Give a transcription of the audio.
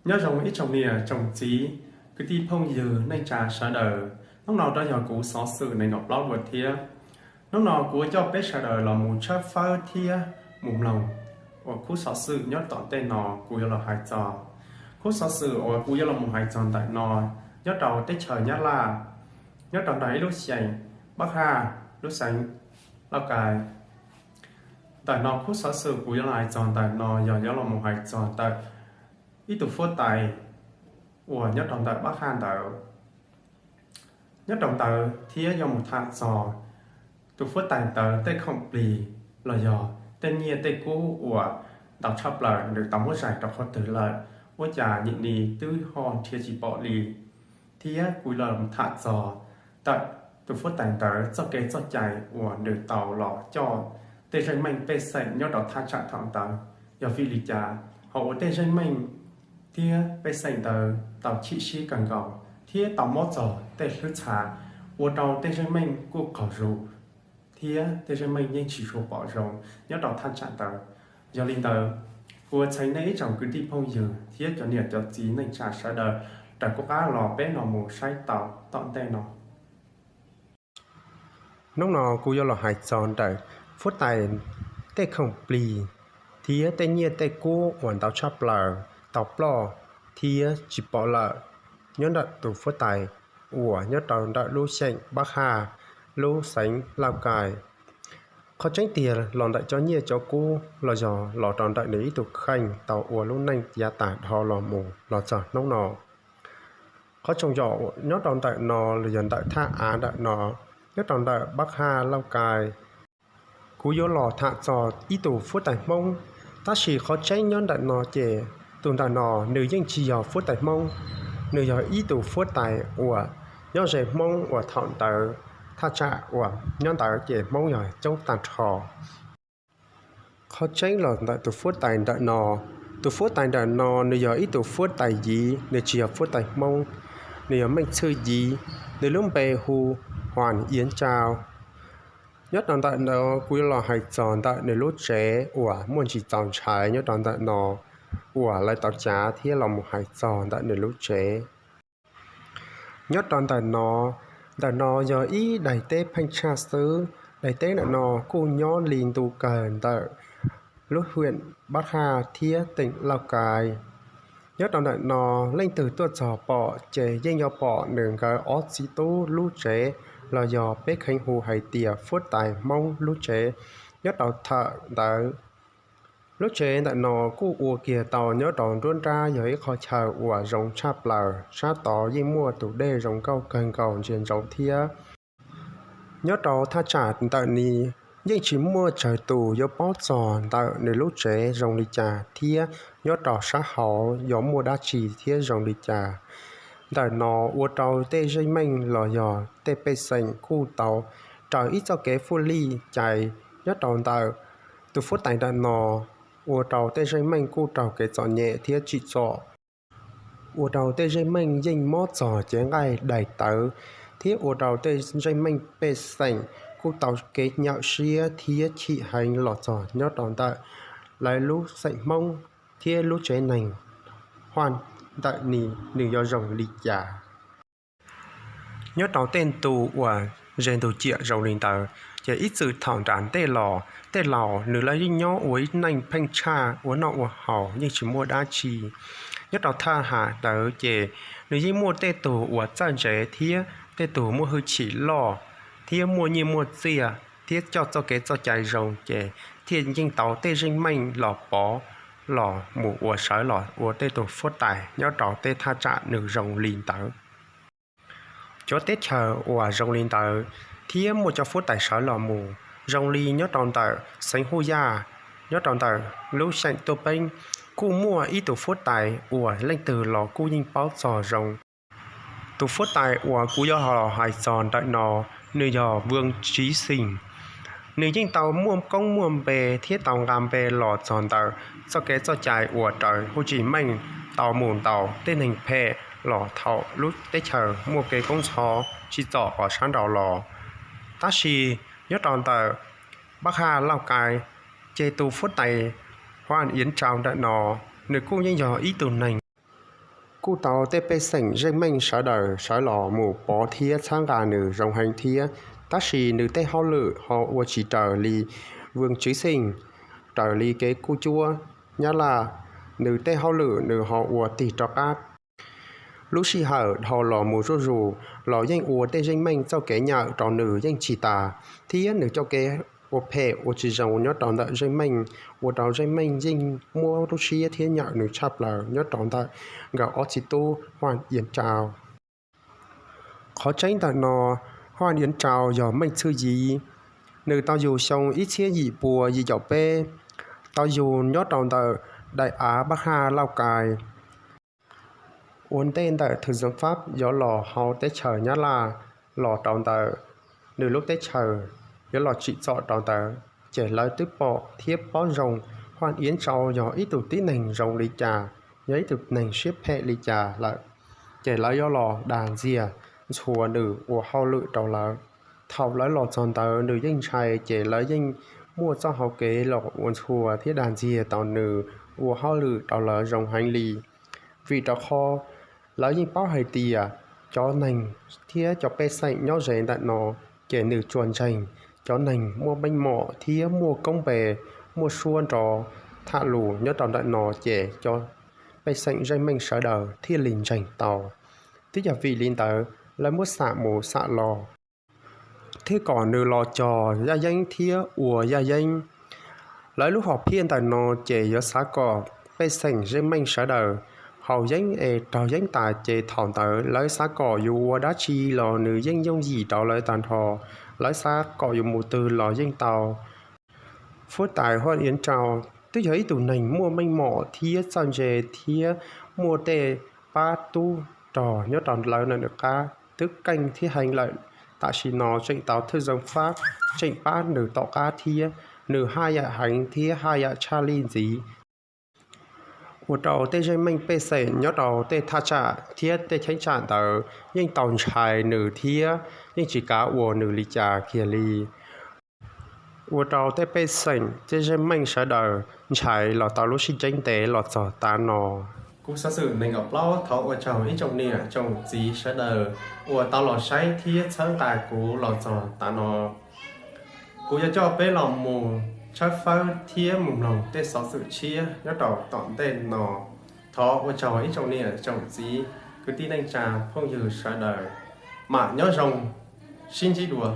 Nyob zoo ib tsoom niam tsoom txiv, kwv tij phooj ywg neej tsa sawv daws. Hnub no rov yog kuv xov xwm nees nkaum plaub dua thiab. Hnub no kuv yuav coj peb sawv daws los mus tshawb fawb thiab mus mloog uas khub xov xwm nyob tom ntej no kuv yuav los hais txog. Khub xov xwm uas kuv yuav los mus hais txog ntawm no nyob rau teb chaws Nyab Laj, nyob rau ntawm ib lub xyeem Pab Haj, lub xeev Lauj Kai. Ntawm no khub xov xwm kuv yuav los hais txog ntawm no yog yuav los mus hais txog ntawm ib tug fuab tais uas nyob rau ntawm Pab Haj ntawd. Nyob rau ntawd thiab yuav mus tham txog tus fuab tais ntawd tej khoom plig los yog tej nyiaj tej kub uas ntau tshaj plaws nws tau muab zais rau qhov twg lawm, ua cas nim no twb ho nrhiav tsis pom li. Thiab kuv los tham txog ntawm tus fuab tais ntawd txoj kev txoj cai uas nws tau los coj tej zeej meej pej xeem nyob rau thaj tsam thaum ntawd yog vim li cas, ho ua tej zeej meej thiab pej xeem ntawd tau chim siab kawg nkaus thiab tau mob txog tej hlwb txha, ua rau tej zeej meej kuj qaug zog thiab tej zeej meej yeej tsis tshua pom zoo nyob rau thaj tsam ntawd. Yog li ntawd, kuv ua txheeb nej ib tsoom kwv tij phooj ywg thiab cov niam cov txiv neej tsa sawv daws raws kuv qab los peb los mus saib tau tom ntej no. Hnub no kuv yuav los hais txog ntawm fuab tais tej khoom plig thiab tej nyiaj tej kub uas ntau tshaj plaws tau ploj thiab tsis pom lawm nyob ntawm tus fuab tais uas nyob rau ntawm lub xyeem Pab Haj, lub xeev Lauj Kai. Qhov tseeb tiag los ntawm cov nyiaj cov kub los yog los rau ntawm nws ib tug kheej tau ua lub neej yav tag dhau los mus los txog hnub no. Qhov tseem ceeb nyob rau ntawm no los yog ntawm thaj av ntawm no, nyob rau ntawm Pab Haj, Lauj Kai. Kuv yuav los tham txog ib tug fuab tais Hmoob, tab sis qhov tseeb nyob ntawm no ces tus ntawm no nws yeej tsis yog fuab tais Hmoob, nws yog ib tug fuab tais uas nyob ze Hmoob uas thaum ntawd thaj tsam uas nyob ntawd ces Hmoob yog coob tag nrho. Qhov tseeb los ntawm tus fuab tais ntawm no, tus fuab tais ntawm no nws yog ib tug fuab tais Yiv, nws tsis yog fuab tais Hmoob, nws yog Meej Txhwj Yiv, nws lub npe hu Huas Iab Tsau. Nyob rau ntawm no kuv yuav los hais txog ntawm nws lub tsev uas muaj ntsis txaus ntshai nyob rau ntawm no uas lawv tau cav thiab los mus hais txog ntawm nws lub tsev. Nyob rau ntawm no, ntawm no yog ib daim teb pheej tshaj xwb. Daim teb ntawm no kuj nyob li ntu kawg ntawm lub huyện Bắc Hà thiab tỉnh Lào Cai. Nyob rau ntawm no, leej twg tuaj txog pom ces yeej yuav pom nws nkawd ob txiv tub lub tsev, los yog peb kheev hu hais tias fuab tais Hmoob lub tsev. Nyob rau thaum ntawd, lub tsev ntawm no kuj ua kiag tau nyob rau nruab nrab, yog ib qho chaw uas zoo tshaj plaws, sab tod yeej muaj tus dej zoo nkauj kawg nkaus ntsia ntsoov thiab. Nyob rau thaj tsam ntawm no yeej tsis muaj tsawg tus yuav paub txog ntawm nws lub tsev zoo li cas thiab nyob rau sab hauv yuav muaj dab tsi thiab zoo li cas. Ntawm no ua rau tej zeej meej los yog tej pej xeem kuj tau raws ib txoj kev fwj lij cais nyob rau ntawm tus fuab tais ntawm no, ua rau tej zeej meej kuj raug kev txom nyem thiab tsim txom, ua rau tej zeej meej yeej mob txog cev nqaij daim tawv, thiab ua rau tej zeej meej pej xeem kuj tau kev nyuaj siab thiab chim heev los txog nyob rau ntawm lawv lub xeem Hmoob thiab lub tsev neeg Huas ntawm no nws yuav zoo li cas. Nyob rau tej ntu uas ze ntug ciam zoo li ntawd, ces ib txwm thaum nram ntej los tej laus nws lawv yeej nyob ua ib neej pheej tshaj, ua noj ua haus yeej tsis muaj dab tsi. Nyob rau thaj tsam ntawd ces nws yeej muaj tej tug uas txawj ntse thiab tej tug muaj hwj chim loj thiab muaj nyiaj muaj txiaj thiab coj txoj kev txoj cai zoo, ces thiaj yeej tau tej zeej meej los pov los mus ua sawv los ua tej tug fuab tais nyob rau tej thaj tsam nws zoo li ntawd. Cov teb chaws uas zoo li ntawd thiab muaj cov fuab tais sawv los mus zoo li nyob rau ntawm xeev Huj Yaj, nyob rau ntawm lub xeem Tuaj Peeb, kuj muaj ib tug fuab tais uas leej twg los kuj yeej paub txog zoo. Tus fuab tais uas kuv yuav los hais txog ntawm no, nws yog Vwm Tsiv Xeem. Nws yeej tau muaj koob muaj npe thiab tau nqa npe los txog ntawm txoj kev txoj cai uas raws Hu Tsis Meej tau mus ntaus tej neeg phem los thaum lub teb chaws muaj kev kub ntxhov tsim txom hauv sab nraud los. Tab sis nyob rau ntawm Pab Haj, Lauj Kai, ces tus fuab tais Huas Iab Tsau ntawm no, nws kuj yeej yog ib tug neeg Kuj tau tej pej xeem zeej meej sawv daws sawv los mus pov thiab txhawb nqa nws zoo heev thiab, tab sis nws tej hauj lwm ho ua tsis raws li Vwm Tswv Xeej, raws li kev kuj cuab Nyab Laj, nws tej hauj lwm nws ho ua tig rov qab. Lub sij hawm dhau los mus zuj zus los yeej ua tej zeej meej txoj kev nyawm rau nws yeej tsis tas, thiab nws coj kev ua phem ua tsis zoo nyob rau ntawm zeej meej, ua rau zeej meej yeej muab lub siab thiab nyawm nws tshaj plaws nyob rau ntawm nkawd ob txiv tub Huaj Iab Tsau. Qhov tseeb ntawm no, Huaj Iab Tsau yog Meej Txwj Yiv, nws tau yug xyoo ib txhiab yim pua yim caum peb, tau yug nyob rau ntawm daim av Pab Haj Lauj Kais. Ua ntej ntawm Thwj Xeev Fab yuav los hauv teb chaws Nyab Laj los rau ntawm nws lub teb chaws yuav los tsim txom rau ntawd, ces lawv twb pom thiab paub zoo Huaj Iab Tsau yog ib tug tib neeg zoo li cas, yog ib tug neeg siab phem li cas lawm, ces lawv yuav los dag ntxias ntxhua nws ua hauj lwm rau lawv. Thaum lawv los txog ntawd nws yeej ntshai, ces lawv yeej muaj txoj hau kev los ua ntxhua thiab dag ntxias tau nws ua hauj lwm rau lawv zoo heev li. Vim rau qhov lawv yeej paub hais tias cov neeg thiab cov pej xeem nyob ze ntawm no, ces nws tsuas ntseeg cov neeg muaj meej mom thiab muaj koob npe, muaj suab nrov tham lus nyob rau ntawm no, ces cov pej xeem zeej meej sawv daws thiaj li ntseeg tau. Twb yog vim li ntawd lawv muab xam mus xam los, thiab kom nws los cog yaj yeeb thiab ua yaj yeeb. Lawv lub hom phiaj ntawm no ces yuav xav kom pej xeem zeej meej sawv daws haus yeeb es raug yeeb tas, ces thaum ntawd lawv xav kom yus ua dab tsi los nws yeej yooj yim rau lawv tag nrho. Lawv xav kom yus mus twg los yeej tau. Huab tais Huaj Iab Tsau twb yog ib tug neeg muaj meej mom thiab txawj ntse thiab muaj tej pab tub rog nyob rau lawv ntawm nws qab twb keej thiab heev lawm. Tam sim no tseem tau Thwj Xeev Fab tseem pab nws tom qab thiab, nws haj yam heev thiab haj yam tshaj lij ntxiv, ua rau tej zeej meej pej xeem nyob rau tej thaj tsam thiab tej cheeb tsam ntawd yeej tau ntshai nws thiab yeej tsis kav ua nws li cas kiag li. Ua rau tej pej xeem tej zeej meej sawv daws ntshai los tau lub sij ceeb ntev los txog tav no. Kuv xov xwm nees nkaum plaub thov ua tsaug ib tsoom niam tsoom txiv sawv daws uas tau los saib thiab txhawb nqa kuv los txog tav no. Kuv yuav coj peb los mus tshawb fawb thiab mus mloog tej xov xwm tshiab nyob rau tom ntej no. Thov ua tsaug ib tsoom niam tsoom txiv kwv tij neej tsa phooj ywg sawv daws, mam nyob zoo, sib ntsib dua.